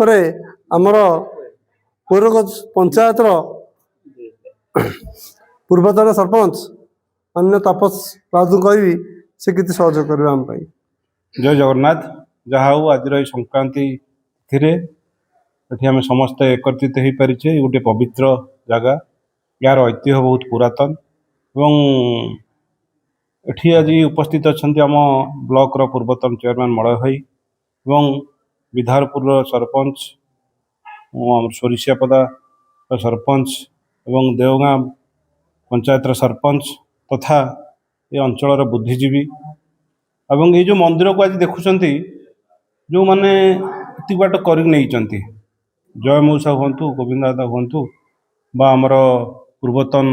ପରେ ଆମର ପୌରକ ପଞ୍ଚାୟତର ପୂର୍ବତନ ସରପଞ୍ଚ ଅନ୍ୟ ତାପସ ରାଉତଙ୍କୁ କହିବି, ସେ କିଛି ସହଯୋଗ କରିବେ ଆମ ପାଇଁ। ଜୟ ଜଗନ୍ନାଥ। ଯାହା ହଉ, ଆଜିର ଏଇ ସଂକ୍ରାନ୍ତି ତିଥିରେ ଏଠି ଆମେ ସମସ୍ତେ ଏକତ୍ରିତ ହେଇପାରିଛେ। ଏଇ ଗୋଟେ ପବିତ୍ର ଜାଗା, ଏହାର ଐତିହ୍ୟ ବହୁତ ପୁରାତନ ଏବଂ ଏଠି ଆଜି ଉପସ୍ଥିତ ଅଛନ୍ତି ଆମ ବ୍ଲକର ପୂର୍ବତନ ଚେୟାରମ୍ୟାନ୍ ମଳୟ ଭାଇ ଏବଂ ବିଧାରପୁରର ସରପଞ୍ଚ, ଆମର ସୋରିଷିଆପଦାର ସରପଞ୍ଚ ଏବଂ ଦେଓଗାଁ ପଞ୍ଚାୟତର ସରପଞ୍ଚ ତଥା ଏ ଅଞ୍ଚଳର ବୁଦ୍ଧିଜୀବୀ। ଏବଂ ଏଇ ଯେଉଁ ମନ୍ଦିରକୁ ଆଜି ଦେଖୁଛନ୍ତି, ଯେଉଁମାନେ ଏତିକି ବାଟ କରିକି ନେଇଛନ୍ତି, ଜୟ ମଉସା ହୁଅନ୍ତୁ, ଗୋବିନ୍ଦ ଦାଦା ହୁଅନ୍ତୁ ବା ଆମର ପୂର୍ବତନ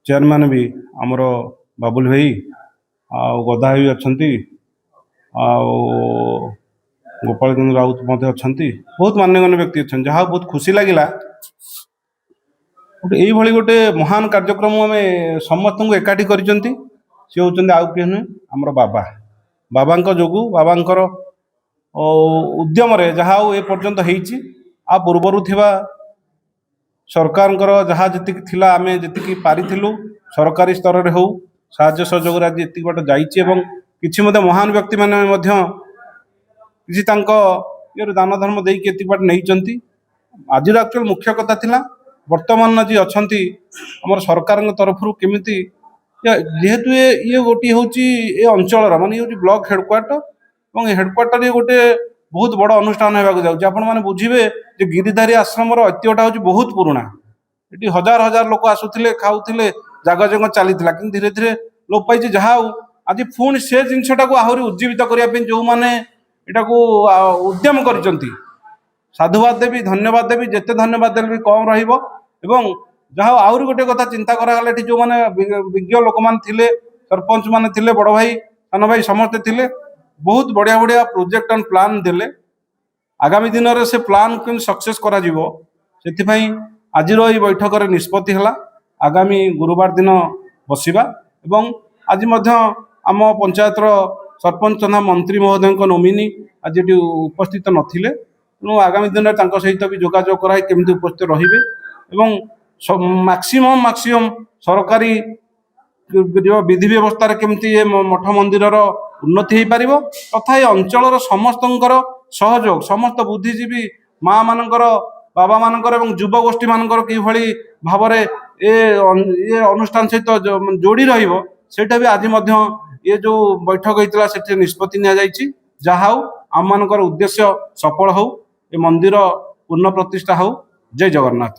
ଚେୟାରମ୍ୟାନ୍ ବି ଆମର ବାବୁଲ ଭାଇ ଆଉ ଗଦା ଭାଇ ଅଛନ୍ତି, ଆଉ ଗୋପାଳ ଚନ୍ଦ୍ର ରାଉତ ମଧ୍ୟ ଅଛନ୍ତି, ବହୁତ ମାନ୍ୟଗଣ୍ୟ ବ୍ୟକ୍ତି ଅଛନ୍ତି। ଯାହା ହଉ, ବହୁତ ଖୁସି ଲାଗିଲା ଗୋଟେ ଏଇଭଳି ଗୋଟେ ମହାନ କାର୍ଯ୍ୟକ୍ରମ ଆମେ ସମସ୍ତଙ୍କୁ ଏକାଠି କରିଛନ୍ତି। ସିଏ ହେଉଛନ୍ତି ଆଉ କିଏ ନୁହେଁ, ଆମର ବାବା। ବାବାଙ୍କ ଯୋଗୁଁ, ବାବାଙ୍କର ଉଦ୍ୟମରେ ଯାହା ହଉ ଏ ପର୍ଯ୍ୟନ୍ତ ହେଇଛି। ଆଉ ପୂର୍ବରୁ ଥିବା ସରକାରଙ୍କର ଯାହା ଯେତିକି ଥିଲା, ଆମେ ଯେତିକି ପାରିଥିଲୁ ସରକାରୀ ସ୍ତରରେ ହଉ, ସାହାଯ୍ୟ ସହଯୋଗରେ ଆଜି ଏତିକି ବାଟ ଯାଇଛି। ଏବଂ କିଛି ମଧ୍ୟ ମହାନ ବ୍ୟକ୍ତିମାନେ ମଧ୍ୟ କିଛି ତାଙ୍କ ଇଏରୁ ଦାନ ଧର୍ମ ଦେଇକି ଏତିକି ବାଟ ନେଇଛନ୍ତି। ଆଜିର ଆକ୍ଚୁଆଲି ମୁଖ୍ୟ କଥା ଥିଲା, ବର୍ତ୍ତମାନ ଯିଏ ଅଛନ୍ତି ଆମର ସରକାରଙ୍କ ତରଫରୁ କେମିତି ଯେହେତୁ ଇଏ ଗୋଟିଏ ହେଉଛି ଏ ଅଞ୍ଚଳର, ମାନେ ଇଏ ହେଉଛି ବ୍ଲକ ହେଡ଼କ୍ୱାର୍ଟର ଏବଂ ଏ ହେଡ଼କ୍ୱାର୍ଟର ଇଏ ଗୋଟେ ବହୁତ ବଡ଼ ଅନୁଷ୍ଠାନ ହେବାକୁ ଯାଉଛି। ଆପଣମାନେ ବୁଝିବେ ଯେ ଗିରିଧାରୀ ଆଶ୍ରମର ଐତିହ୍ୟଟା ହେଉଛି ବହୁତ ପୁରୁଣା। ଏଠି ହଜାର ହଜାର ଲୋକ ଆସୁଥିଲେ, ଖାଉଥିଲେ, ଜାଗ ଜଙ୍ଗ ଚାଲିଥିଲା, କିନ୍ତୁ ଧୀରେ ଧୀରେ ଲୋପ ପାଇଛି। ଯାହା ହଉ, ଆଜି ପୁଣି ସେ ଜିନିଷଟାକୁ ଆହୁରି ଉଜ୍ଜୀବିତ କରିବା ପାଇଁ ଯେଉଁମାନେ ଏଟାକୁ ଉଦ୍ୟମ କରିଛନ୍ତି, ସାଧୁବାଦ ଦେବି, ଧନ୍ୟବାଦ ଦେବି। ଯେତେ ଧନ୍ୟବାଦ ଦେଲେ ବି କମ୍ ରହିବ। ଏବଂ ଯାହା ହଉ, ଆହୁରି ଗୋଟେ କଥା ଚିନ୍ତା କରାଗଲା। ଏଠି ଯେଉଁମାନେ ବିଜ୍ଞ ଲୋକମାନେ ଥିଲେ, ସରପଞ୍ଚ ମାନେ ଥିଲେ, ବଡ଼ ଭାଇ, ସାନ ଭାଇ ସମସ୍ତେ ଥିଲେ, ବହୁତ ବଢ଼ିଆ ବଢ଼ିଆ ପ୍ରୋଜେକ୍ଟ ଆଣ୍ଡ ପ୍ଲାନ୍ ଦେଲେ। ଆଗାମୀ ଦିନରେ ସେ ପ୍ଲାନ୍ କେମିତି ସକ୍ସେସ୍ କରାଯିବ, ସେଥିପାଇଁ ଆଜିର ଏଇ ବୈଠକରେ ନିଷ୍ପତ୍ତି ହେଲା। ଆଗାମୀ ଗୁରୁବାର ଦିନ ବସିବା। ଏବଂ ଆଜି ମଧ୍ୟ ଆମ ପଞ୍ଚାୟତର ସରପଞ୍ଚ ତଥା ମନ୍ତ୍ରୀ ମହୋଦୟଙ୍କ ନୋମିନି ଆଜି ଏଠି ଉପସ୍ଥିତ ନଥିଲେ। ତେଣୁ ଆଗାମୀ ଦିନରେ ତାଙ୍କ ସହିତ ବି ଯୋଗାଯୋଗ କରାଇ କେମିତି ଉପସ୍ଥିତ ରହିବେ ଏବଂ ମ୍ୟାକ୍ସିମମ୍ ସରକାରୀ ବିଧି ବ୍ୟବସ୍ଥାରେ କେମିତି ଏ ମଠ ମନ୍ଦିରର ଉନ୍ନତି ହେଇପାରିବ ତଥା ଏ ଅଞ୍ଚଳର ସମସ୍ତଙ୍କର ସହଯୋଗ, ସମସ୍ତ ବୁଦ୍ଧିଜୀବୀ, ମା ମାନଙ୍କର, ବାବା ମାନଙ୍କର ଏବଂ ଯୁବଗୋଷ୍ଠୀ ମାନଙ୍କର କିଭଳି ଭାବରେ ଏ ଅନୁଷ୍ଠାନ ସହିତ ଯୋଡ଼ି ରହିବ, ସେଇଟା ବି ଆଜି ମଧ୍ୟ ଏ ଯୋଉ ବୈଠକ ହେଇଥିଲା, ସେଥିରେ ନିଷ୍ପତ୍ତି ନିଆଯାଇଛି। ଯାହା ହଉ, ଆମମାନଙ୍କର ଉଦ୍ଦେଶ୍ୟ ସଫଳ ହଉ, ଏ ମନ୍ଦିର ପୂର୍ଣ୍ଣ ପ୍ରତିଷ୍ଠା ହଉ। ଜୟ ଜଗନ୍ନାଥ।